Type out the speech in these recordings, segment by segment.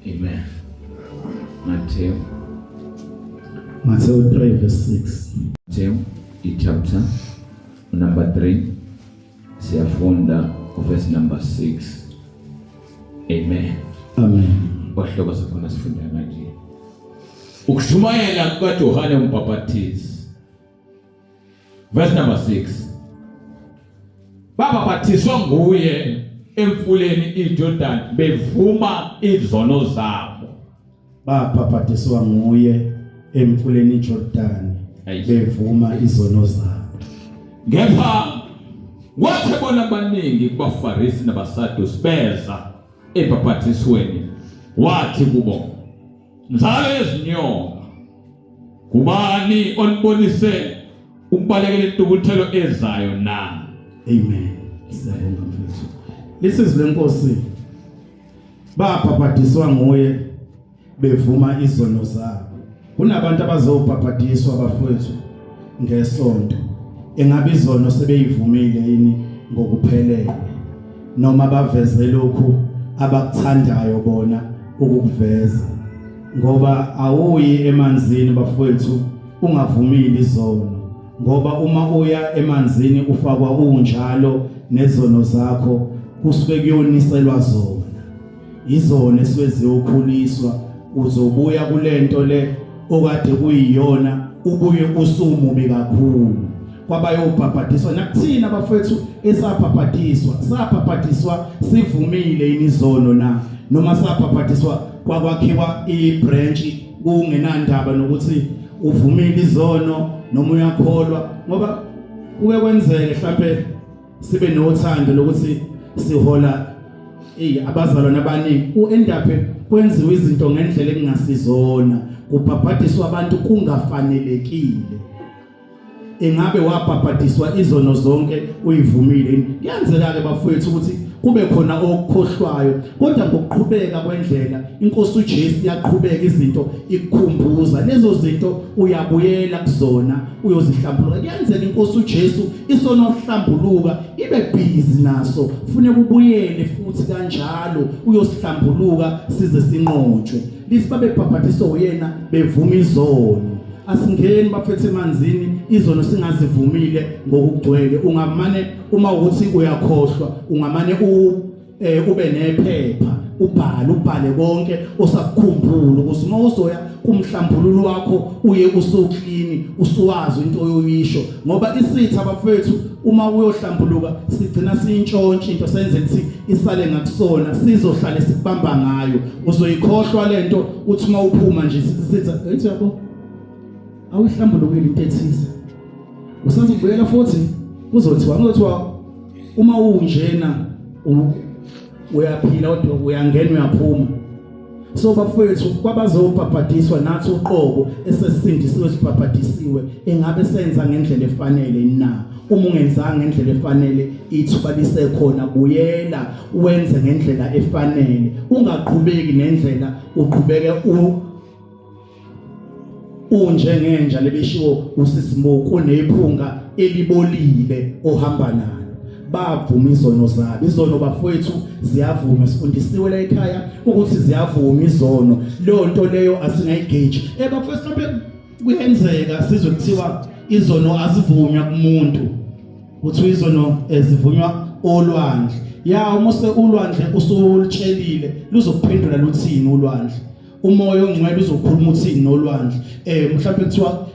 Amen. Matthew. Matthew 3 verse 6. Matthew chapter number 3 siyafunda verse number 6. Amen. Amen. Kwahloko sakhona sifunda kanje. Ukushumayela kukaJohane umbhaphathizi. Verse number 6. Babaphathiswa nguye emfuleni iJordan bevuma izono zabo. Babhaphathiswa nguye emfuleni iJordan bevuma izono zabo. Kepha kwathi bona abaningi kubaFarisi nabaSadusi beza ebhaphathisweni wathi kubo, nzalo yezinyoka, Kubani onibonise ukubalekela intukuthelo ezayo na? Amen. Siyabonga mfethu. Lisizwi lenkosi babhabhadiswa nguye bevuma izono zabo. Kunabantu abazobhabhadiswa bafowethu ngesonto. Engabe izono sebeyivumile yini ngokuphelele noma baveze lokhu abakuthandayo bona ukukuveza. Ngoba awuyi emanzini bafowethu ungavumile izono, ngoba uma uya emanzini ufakwa unjalo nezono zakho kusuke kuyoniselwa zona. Izona esuke ziyokhuliswa, uzobuya kulento le okade kuyiyona ubuye usumubi kakhulu. Kwabayobhabhadiswa nakuthina bafowethu esabhabhadiswa, sabhabhadiswa sivumile imizono na noma sabhabhadiswa kwakwakhiwa ibranch kungenandaba nokuthi uvumile izono noma uyakholwa? Ngoba kuke kwenzeke mhlambe sibe nothando lokuthi sihola ey abazalwane abaningi, uendaphe kwenziwa izinto ngendlela ekungasizona, kubhabhadiswa abantu kungafanelekile. Engabe wabhabhadiswa izono zonke uyivumile? Kuyenzeka ke bafowethu ukuthi kube khona okukhohlwayo, kodwa ngokuqhubeka kwendlela inkosi uJesu iyaqhubeka izinto ikukhumbuza lezo zinto, uyabuyela kuzona uyozihlambuluka. Kuyenzeka inkosi uJesu isono hlambuluka ibe busy naso, funeka ubuyele futhi kanjalo uyosihlambuluka size sinqotshwe. Lithi babebhabhadiswa uyena bevuma izono. Asingeni bafethu emanzini izono singazivumile ngokugcwele. Ungamane uma ukuthi uyakhohlwa, ungamane u eh ube nephepha ubhale, ubhale konke osakukhumbula ukuze uma uzoya kumhlambululo wakho uye usuclean, usuwazi into oyoyisho. Ngoba isitha bafethu uma uyohlambuluka sigcina siyintshontshe into, senze ukuthi isale ngakusona, sizohlale sikubamba ngayo. Uzoyikhohlwa lento, uthi uma uphuma nje sitha ethi yabo awuhlambulukile into ethize, usazobuyela futhi kuzothiwa kuzothiwa uma unjena uyaphila kodwa uyangena uyaphuma. So bafowethu, kwabazobhabhadiswa nathi uqobo esesindisiwe sibhabhadisiwe, engabe senza ngendlela efanele na? Uma ungenzanga ngendlela efanele, ithuba lisekhona, buyela wenze ngendlela efanele. Ungaqhubeki nendlela uqhubeke u unjengenja lebeshiwo usisimuku unephunga elibolile ohamba nalo. Bavuma izono zabo. Izono bafowethu ziyavuma, sifundisiwe la ekhaya ukuthi ziyavuma izono. Leyo nto leyo asingayigeji. Eh bafowethu, mhlawumbe kuyenzeka sizwe kuthiwa izono azivunywa kumuntu, kuthiwa izono ezivunywa olwandle. Ya, uma ulwandle usulutshelile luzokuphendula luthini ulwandle? Umoya ongcwele uzokhuluma uthini nolwandle? Mhlawumbe kuthiwa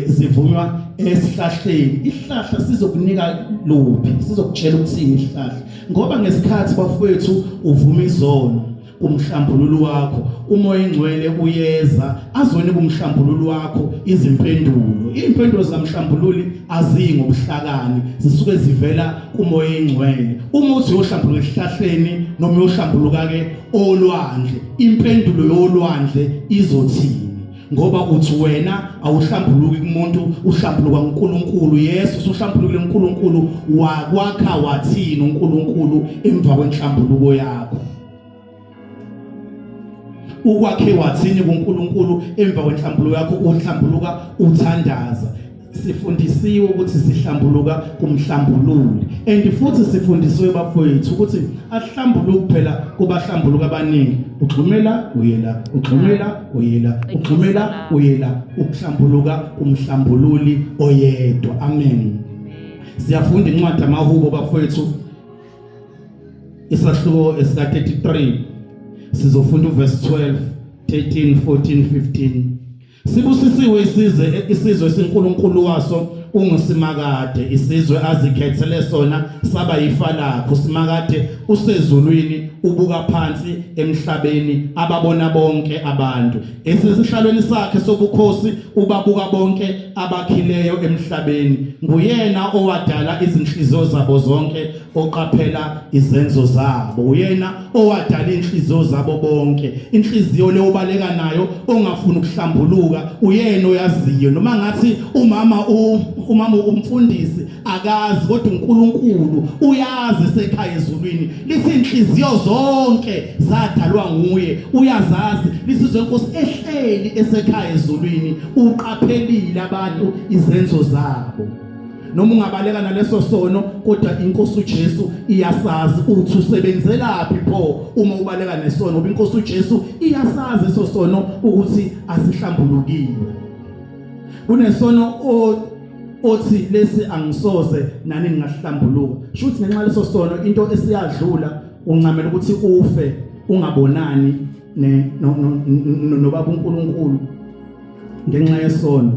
zivunywa esihlahleni, isihlahla sizokunika luphi, sizokutshela ukuthini isihlahla? Ngoba ngesikhathi bafowethu uvuma izono kumhlambululo wakho, umoya ingcwele uyeza azonika umhlambululo wakho izimpendulo. Izimpendulo zikamhlambululi aziyi ngobuhlakani, zisuke zivela kumoya ingcwele. Uma uthi uyohlambuluka esihlahleni noma uyohlambuluka ke olwandle, impendulo yolwandle izothini? Ngoba uthi wena awuhlambuluki kumuntu, uhlambuluka uNkulunkulu. Yesu usuhlambulukile uNkulunkulu wakwakha wathini uNkulunkulu emva kwenhlambuluko yakho? Ukwakhe wathini kuNkulunkulu emva kwenhlambuluko yakho? Uhlambuluka uthandaza. Sifundisiwe ukuthi sihlambuluka kumhlambululi, and futhi sifundisiwe bafowethu ukuthi ahlambuluki kuphela kubahlambuluka abaningi. Ugxumela uyela, ugxumela uyela, ugxumela uyela, ukuhlambuluka kumhlambululi oyedwa. Amen. Siyafunda incwadi amaHubo bafowethu, isahluko esika 33, sizofunda uverse 12, 13, 14, 15. Sibusisiwe isizwe, isizwe siNkulunkulu waso unguSimakade, isizwe azikhethele sona saba yifa lakho. Simakade usezulwini, ubuka phansi emhlabeni, ababona bonke abantu. Esesihlalweni sakhe sobukhosi ubabuka bonke abakhileyo emhlabeni. Nguyena owadala izinhliziyo zabo zonke, oqaphela izenzo zabo. Uyena owadala inhliziyo zabo bonke. Inhliziyo le obaleka nayo, ongafuni ukuhlambuluka, uyena oyaziyo. Noma ngathi umama umfundisi akazi, kodwa uNkulunkulu uyazi sekhaya ezulwini. Lithi inhliziyo zonke zadalwa nguye, uyazazi. Lisizwe inkosi ehleli esekhaya ezulwini, uqaphelile abantu izenzo zabo. Noma ungabaleka naleso sono, kodwa inkosi uJesu iyasazi uthi usebenzelaphi pho uma ubaleka nesono, ngoba inkosi uJesu iyasazi eso sono ukuthi asihlambulukiwe. Kunesono othi lesi angisoze nani ngingahlambuluka, shuthi ngenxa leso sono into esiyadlula uncamela ukuthi ufe ungabonani nobaba uNkulunkulu ngenxa yesono.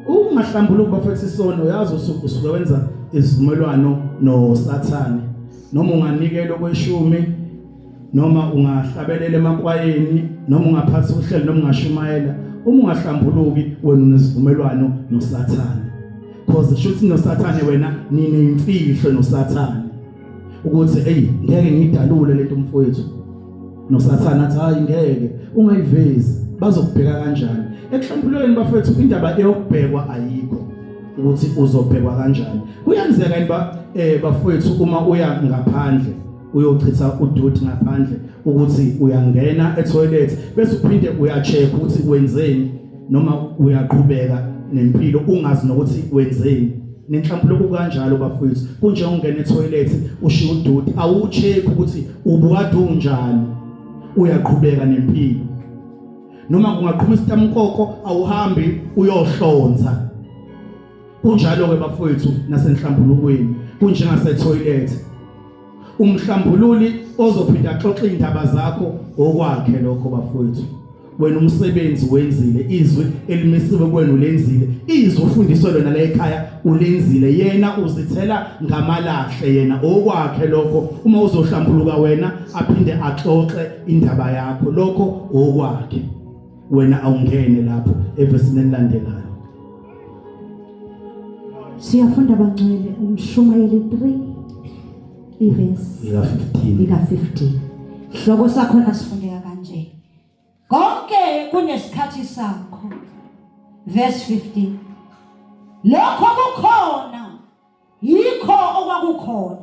Ukungahlambuluki bafethu isono, uyazi usuke wenza isivumelwano noSathane. Noma unganikela okweshumi, noma ungahlabelela emakwayeni, noma ungaphatha uhlelo, noma ungashumayela, uma ungahlambuluki wena unesivumelwano noSathane. Cause shuthi noSathane wena ninemfihlo noSathane, ukuthi hey, ngeke ngidalule lento mfowethu. NoSathane athi hayi, ngeke ungayivezi, bazokubheka kanjani? Ekuhlambulweni bafethu indaba eyokubhekwa ayikho, ukuthi uzobhekwa kanjani. Kuyenzeka yini ba bafowethu uma uya ngaphandle uyochitha udoti ngaphandle, ukuthi uyangena etoilet bese uphinde uyacheck ukuthi wenzeni, noma uyaqhubeka nempilo ungazi nokuthi wenzeni? Nenhlambuluko kanjalo bafowethu, kunjengongena etoilet ushiya udoti, awucheck ukuthi ubukade unjani, uyaqhubeka nempilo. Noma kungaqhuma isitamkoko, awuhambi uyohlonza. Kunjalo ke bafowethu nasenhlambulukweni, kunjengase toilet. Umhlambululi ozophinda axoxe indaba zakho okwakhe lokho bafowethu. Wena umsebenzi wenzile, izwi elimisiwe kuwena ulenzile, izwi ufundiswe lona la ekhaya ulenzile, yena uzithela ngamalahle, yena okwakhe lokho. Uma uzohlambuluka wena aphinde axoxe indaba yakho, lokho okwakhe, wena awungene lapho. Evesini elilandelayo Siyafunda bangcwele, uMshumayeli 3 ivesi ika 15. Ika 15. Hloko sakhona sifundeka kanje: konke kunesikhathi sakho. Verse 15, lokho kukhona yikho okwakukhona,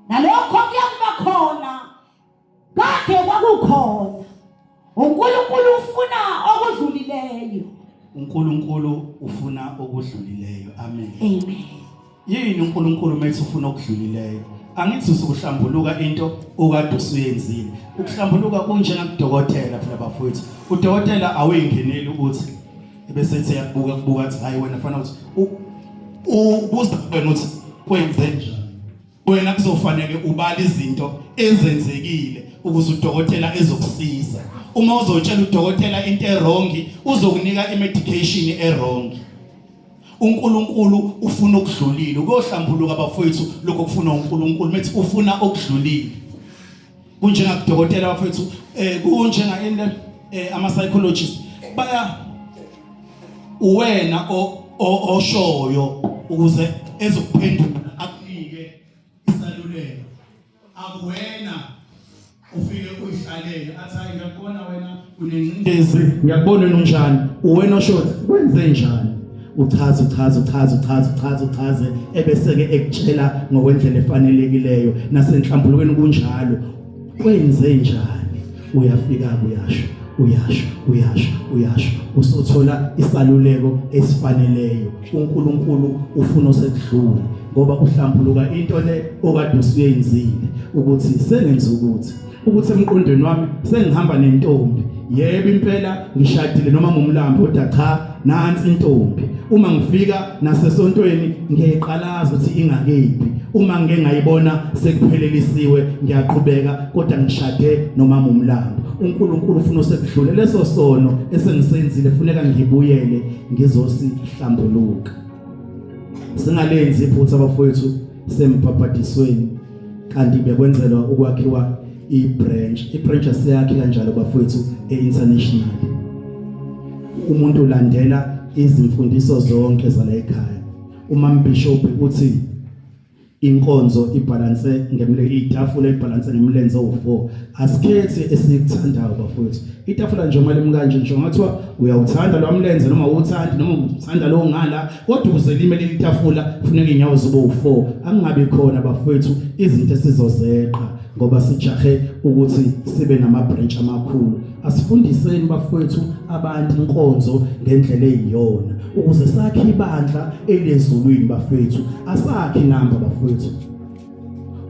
nalokho kuyakuba khona kade kwakukhona. uNkulunkulu ufuna okudlulileyo. uNkulunkulu ufuna okudlulileyo. Amen. Amen. Yini uNkulunkulu methi ufuna okudlulileyo? Angithi usukuhlambuluka into okade usuyenzile. Ukuhlambuluka kunjengakudokotela phela bafowethu. Udokotela awuyingeneli ukuthi ebese ethi yakubuka kubuka athi hayi wena fanele ukuthi ubuza wena ukuthi kwenze njani. Wena kuzofanele ubale izinto ezenzekile ukuze udokotela ezokusiza. Uma uzotshela udokotela into erongi, uzokunika imedication erongi. uNkulunkulu ufuna okudlulile. Ukuyohlambuluka bafowethu lokho kufuna uNkulunkulu, methi ufuna okudlulile. Kunjengakudokotela bafowethu, kunjenga ini ama psychologists baya uwena oshoyo ukuze ezokuphendula akunike isaluleko. Akuwena ufike uyihlalele athi hayi ngiyakubona wena unengcindezi, ngiyakubona wena unjani. Uwena osho kwenze njani, uchaze uchaze uchaze uchaze uchaze uchaze, ebese-ke ekutshela ngokwendlela efanelekileyo. Nasenhlambulukweni kunjalo, kwenze njani, uyafika kuyasho. Uyasho, uyasho, uyasho, usuthola isaluleko esifaneleyo. uNkulunkulu ufuna osekudlule ngoba uhlambuluka into le okade usuyenzile ukuthi sengenza ukuthi ukuthi emqondweni wami sengihamba nentombi. Yebo impela ngishadile noma ngumlambo, kodwa cha, nansi intombi. Uma ngifika nasesontweni ngiyayiqalaza ukuthi ingakephi. Uma ngike ngayibona sekuphelelisiwe, ngiyaqhubeka, kodwa ngishade noma ngumlambo. uNkulunkulu ufuna osekudlule leso sono esengisenzile, funeka ngibuyele ngizosihlambuluka. Singalenzi iphutha abafowethu sembhabhadisweni, kanti bekwenzelwa ukwakhiwa ibranch. Ibranch asiyakhi kanjalo bafowethu e-international. Umuntu ulandela izimfundiso zonke zala ekhaya. Uma mbishop uthi inkonzo ibhalanse ngemle, itafula ibhalanse ngemlenze owu4, asikhethi esikuthandayo bafowethu. Itafula nje uma limkanje nje ngathiwa uyawuthanda lwamlenze noma uwuthandi noma uthanda lo ngala, kodwa ukuze lime leli tafula kufuneka inyawo zibe u4. Angingabi khona bafowethu izinto esizozeqa ngoba sijahe ukuthi sibe nama branch amakhulu. Asifundiseni bafowethu abantu inkonzo ngendlela eyiyona ukuze sakhe ibandla elezulwini bafowethu. Asakhe inamba bafowethu.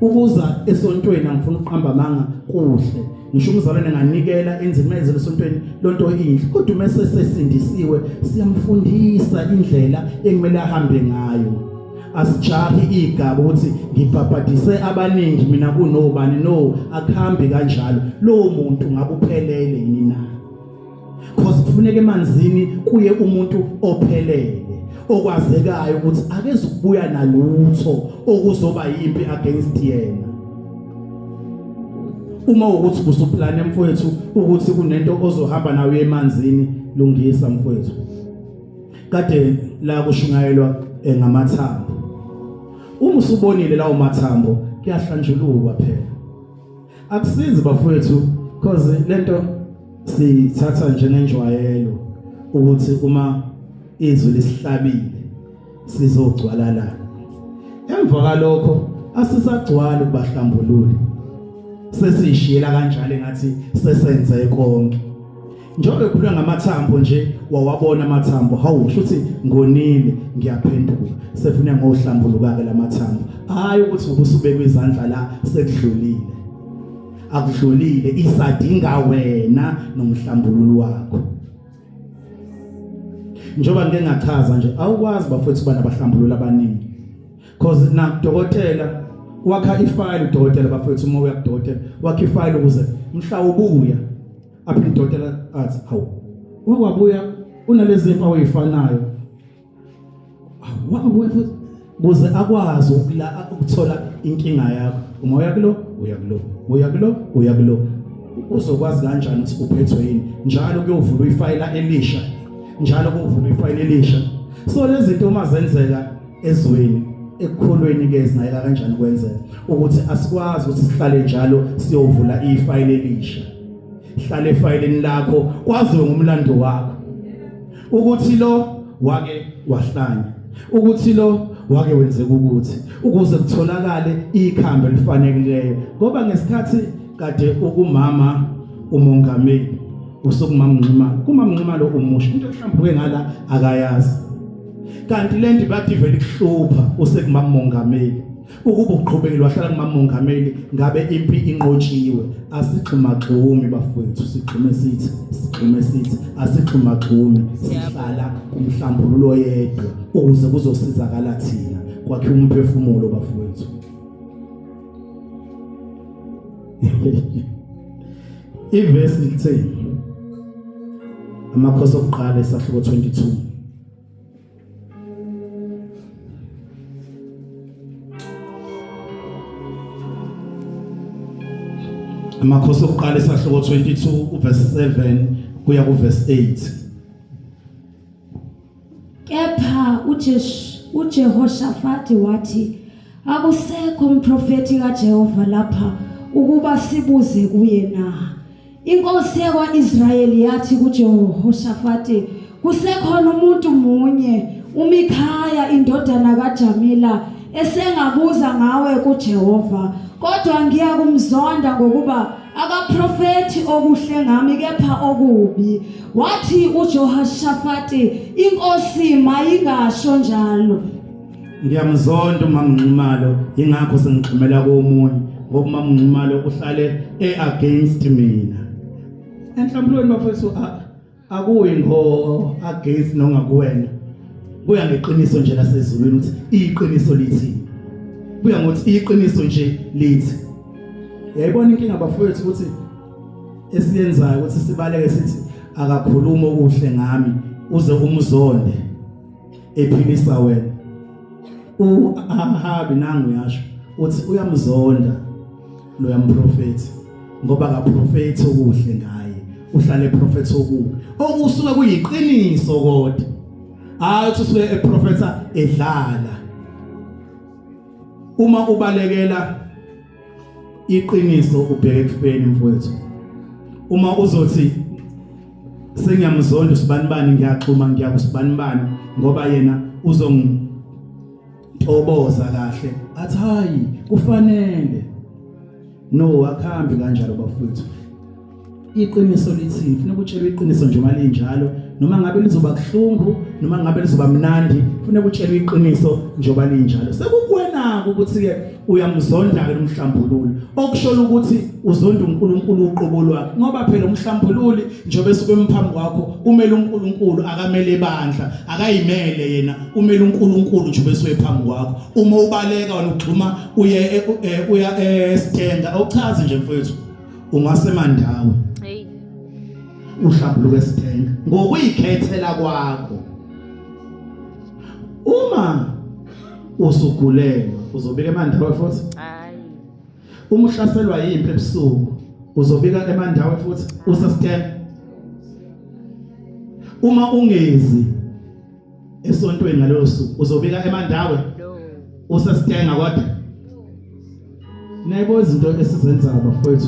Ukuza esontweni, angifuna ukuqamba amanga, kuhle ngisho umzalwane enganikela enzimezelo esontweni, lonto inhle, kodwa uma sesesindisiwe siyamfundisa indlela ekumele ahambe ngayo. Asijahi igaba ukuthi ngibhabhadise abaningi mina kunobani, no, akuhambi kanjalo. Lowo muntu ngabe uphelele yini na? Cause kufuneka emanzini kuye umuntu ophelele okwazekayo ukuthi akezukubuya nalutho okuzoba yimpi against yena. Uma ukuthi usuplane mfowethu ukuthi kunento ozohamba nayo emanzini, lungisa mfowethu. Kade la kushunyayelwa ngamathambo, uma usubonile lawo mathambo kuyahlanjulukwa phela. Akusizi bafowethu, cause lento sithatha njengenjwayelo ukuthi uma izwi lisihlabile sizogcwala la, emva kalokho asisagcwali kubahlambulule, sesishiyela kanjalo ngathi sesenze konke. Njengoba ekhuluma ngamathambo nje, wawabona amathambo, hawu, shuthi ngonile, ngiyaphenduka, sefuna ngohlambuluka ke lamathambo. Hayi ukuthi ubusubekwe izandla la sekudlulile, akudlulile, isadinga wena nomhlambululo wakho. Njengoba ngike ngachaza nje, awukwazi bafowethu bana bahlambulula abaningi, cause na dokotela wakha ifile. Udokotela bafowethu, uma uya kudokotela wakha ifile ukuze mhla ubuya aphinde udokotela athi, hawu, wabuya unalezi mpawu ezifanayo, wabuya futhi, kuze akwazi ukuthola inkinga yakho. Uma uya kulo, uya kulo, uya kulo, uya kulo, uzokwazi kanjani ukuthi uphethwe yini? Njalo kuyovulwa ifayila elisha, njalo kuyovulwa ifayila elisha. So lezi zinto uma zenzeka ezweni, ekukholweni ke zingayeka kanjani kwenzeka? Ukuthi asikwazi ukuthi sihlale njalo siyovula ifayila elisha. Hlala efayileni lakho, kwaziwe ngomlando wakho ukuthi lo wake wahlanya, ukuthi lo wake wenzeka ukuthi, ukuze kutholakale ikhambi elifaneleyo. Ngoba ngesikhathi kade ukumama umongameli, usukumama Nxumalo, kumama Nxumalo umusha, into ehlambuluke ngala akayazi, kanti lento bathi vele kuhlupha usekumama mongameli. Ukuba uqhubekile wahlala kumama mongameli, ngabe impi inqotshiwe. Asigxumaxhumi bafowethu, sigxume sithi, sigxume sithi, asigxumaxhumi, sihlala kumhlambululo yedwa ukuze kuzosizakala thina, kwakhe umphefumulo bafowethu. Ivesi lithe, Amakhosi okuqala isahluko 22, Amakhosi okuqala isahluko 22 uverse 7 kuya kuverse 8. Kepha uJehoshafati wathi, akusekho mprofethi kaJehova lapha ukuba sibuze kuye na? Inkosi yakwa-Israyeli yathi kuJehoshafati, kusekhona umuntu munye, uMikhaya indodana kaJamila, esengabuza ngawe kuJehova, kodwa ngiyakumzonda ngokuba Akaprofethi okuhle ngami kepha okubi. Wathi uJehoshafati, inkosi mayingasho njalo. Ngiyamzonda uMamNxumalo, ingakho sengixhumela komunye ngoba uMamNxumalo uhlale e-against mina. Enhlambulweni bafethu akuyi ngo against nongakuwena. Kuya ngeqiniso nje lasezulwini ukuthi iqiniso lithi. Kuya ngokuthi iqiniso nje lithi. Yayibona inkinga bafowethu ukuthi esiyenzayo ukuthi sibaleke sithi akakhuluma okuhle ngami uze umzonde ephilisa wena. UAhabi nangu uyasho uthi uyamzonda loya mprofethi ngoba akaprofethi okuhle ngaye uhlale eprofetha okubi okusuke kuyiqiniso kodwa hayi uthi usuke eprofetha edlala uma ubalekela iqiniso ubheke ekufeni mfowethu uma uzothi sengiyamzonda usibanibani ngiyaxhuma ngiyakusibanibani ngoba yena uzongitoboza kahle athi hayi kufanele no akuhambi kanjalo bafowethu iqiniso lithini funa ukutshelwa iqiniso nje uma linjalo noma ngabe lizoba kuhlungu noma ngabe lizoba mnandi funa ukutshelwa iqiniso njengoba linjalo sekukuwena ukuthi ke uyamzonda ke umhlambululi okusho ukuthi uzonda uNkulunkulu uqobo lwakhe ngoba phela umhlambululi njengoba esuke emphambi kwakho umele uNkulunkulu akamele ibandla akayimele yena umele uNkulunkulu njengoba esuke phambi kwakho uma ubaleka wena ugxuma uye e, e, uya esitenga awuchazi nje mfowethu ungasemandawo hey uhlambuluka esithenga ngokuyikhethela kwakho uma usugulelwa uzobika emandawe futhi hayi uma uhlaselwa yimpi ebusuku uzobika emandawe futhi usesithenga uma ungezi esontweni ngalolo suku uzobika emandawe usesitenga kodwa Nayebo izinto esizenzayo bafowethu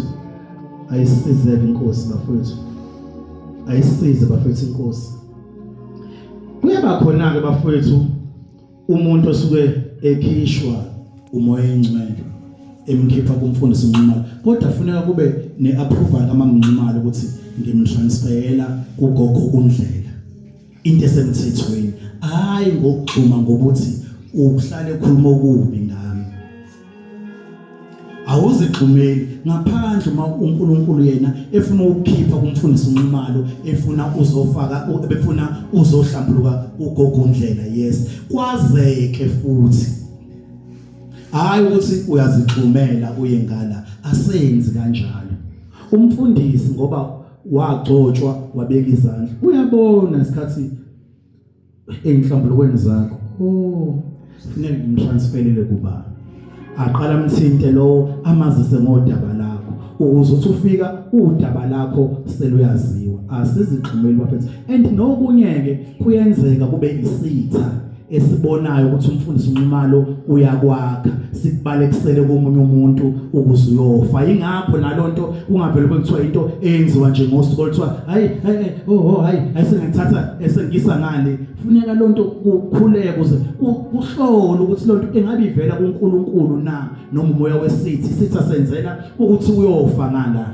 ayisizeke inkosi bafowethu ayisize bafowethu inkosi kuyaba khona ke bafowethu umuntu osuke ekhishwa umoya engcwele emkhipha kumfundisi uNxumalo kodwa funeka kube neapproval kaMamNxumalo ukuthi ngimtransferela kugogo uNdlela into esemthethweni hayi ngokugxuma ngokuthi uhlale ukhuluma okubi ngami awuzigxumeli ngaphandle uma uNkulunkulu yena efuna ukukhipha kumfundisi uNxumalo efuna uzofaka ebefuna uzohlambuluka ugogo Ndlela yes kwazeke futhi hayi ukuthi uyazigxumela uye ngala asenzi kanjalo umfundisi ngoba wagcotshwa wabeka izandla uyabona isikhathi enhlambulukweni zakho oh kufuneka ngimtransferele kuba aqala amthinte lowo amazise ngodaba lakho ukuze uthi ufika udaba lakho seluyaziwa asizixhumeli bafethu and nokunye ke kuyenzeka kube isitha esibonayo ukuthi umfundisi uNxumalo uyakwakha sikubalekisele komunye umuntu ukuze uyofa ingakho nalonto kungavele kuthiwa into eyenziwa nje ngosuku oluthiwa hayi hayi oh oh hayi ayisengithatha esengisa ngale funeka lonto kukhuleke kuze kuhlole ukuthi lonto engabe ivela kuNkulunkulu na noma umoya wesithi sitha senzela ukuthi uyofa ngala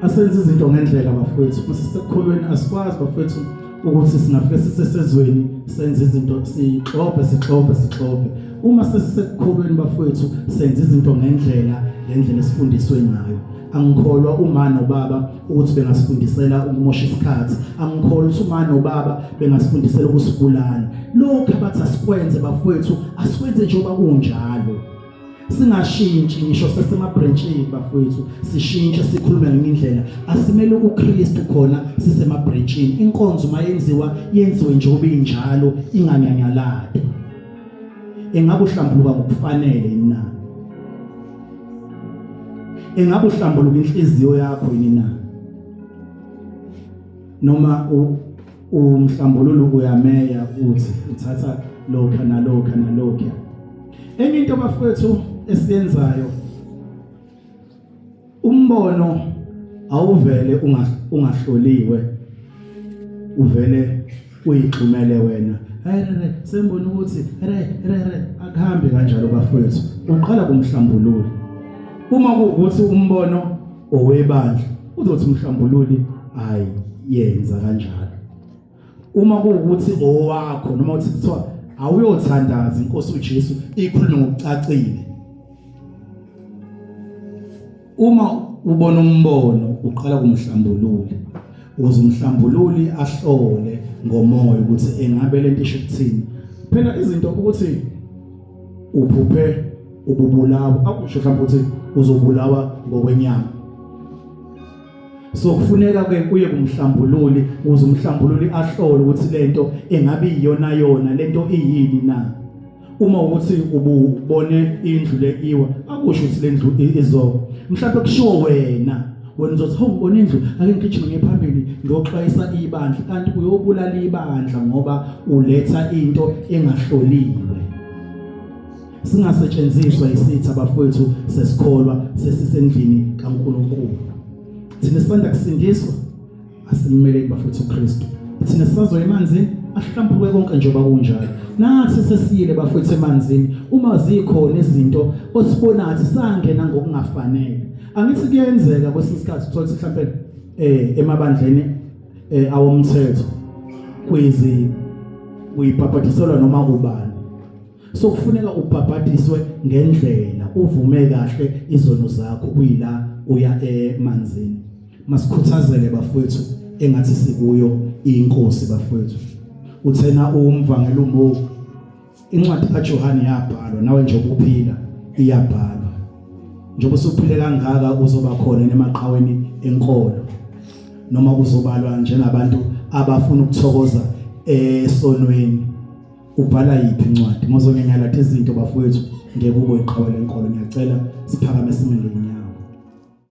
asenze izinto ngendlela bafowethu kusisekukholweni asikwazi bafowethu ukuthi singafike sisesezweni senze izinto sixoxe sixoxe sixoxe uma sesisekukholweni bafowethu senze izinto ngendlela ngendlela esifundiswe ngayo angikholwa uma nobaba ukuthi bengasifundisela ukumosha isikhathi angikholwa ukuthi uma nobaba bengasifundisela ukusibulala lokho abathi asikwenze bafowethu asikwenze njengoba kunjalo singashintshi ngisho sesemabhrentshini bafowethu sishintshe sikhulume ngenye indlela asimele uKristu khona sisemabhrentshini inkonzo mayenziwa yenziwe njengoba injalo inganyanyalati engabe uhlambuluka ngokufanele yini na engabe uhlambuluka inhliziyo yakho yini na noma umhlambululo uyameya uthi uthatha lokha nalokha nalokha enye into bafowethu esiyenzayo umbono awuvele ungahloliwe uvele uyixhumele wena hey re sengibona ukuthi re re re akuhambi kanjalo bafowethu uqala kumhlambulula. Uma kuwukuthi umbono owebandla uzothi umhlambululi hayi yenza kanjalo. Uma kuwukuthi owakho noma uthi kuthiwa awuyothandaza inkosi uJesu ikhulume ngokucacile. Uma ubona umbono uqala kumhlambululi ukuze umhlambululi ahlole ngomoya ukuthi engabe lento isho ukuthini. Phela izinto ukuthi uphuphe ububulawa akusho mhlawumbe ukuthi uzobulawa ngokwenyama. So kufuneka ke uye kumhlambululi ukuze umhlambululi ahlole ukuthi lento engabe iyona yona lento iyini na. Uma ukuthi ububone indlu le iwa akusho ukuthi le ndlu izo mhlawumbe kushiwo wena wena uzothi hawu ngibona indlu ake ngigijime ngiye phambili ngiyoxwayisa ibandla kanti uyobulala ibandla ngoba uletha into engahloliwe. Singasetshenziswa isitha bafowethu sesikholwa sesisendlini kaNkuluNkulu. Thina sisanda kusindiswa asimmeleni bafethu uKristu. Thina sisazoya emanzini ahlambuluke konke njengoba kunjalo. Nathi sesiyile bafethu emanzini uma zikhona izinto osibona ngathi sangena ngokungafanele. Angithi kuyenzeka kwesinye isikhathi uthola ukuthi mhlampe emabandleni awomthetho kwizi uyibhabhadiselwa noma ubani. So kufuneka ubhabhadiswe ngendlela uvume kahle izono zakho kuyila uya emanzini. Masikhuthazele bafowethu engathi sikuyo inkosi bafowethu. Uthena umvangeli uMo incwadi kaJohane yabhalwa nawe nje ubuphila iyabhalwa. Njengoba usuphile kangaka uzoba khona emaqhaweni enkolo noma uzobalwa njengabantu abafuna ukuthokoza esonweni. Ubhala yiphi incwadi? Mozonyanyalatha izinto bafowethu ngeke ube iqhawe lenkolo. Ngiyacela siphakame sime ngenyawo.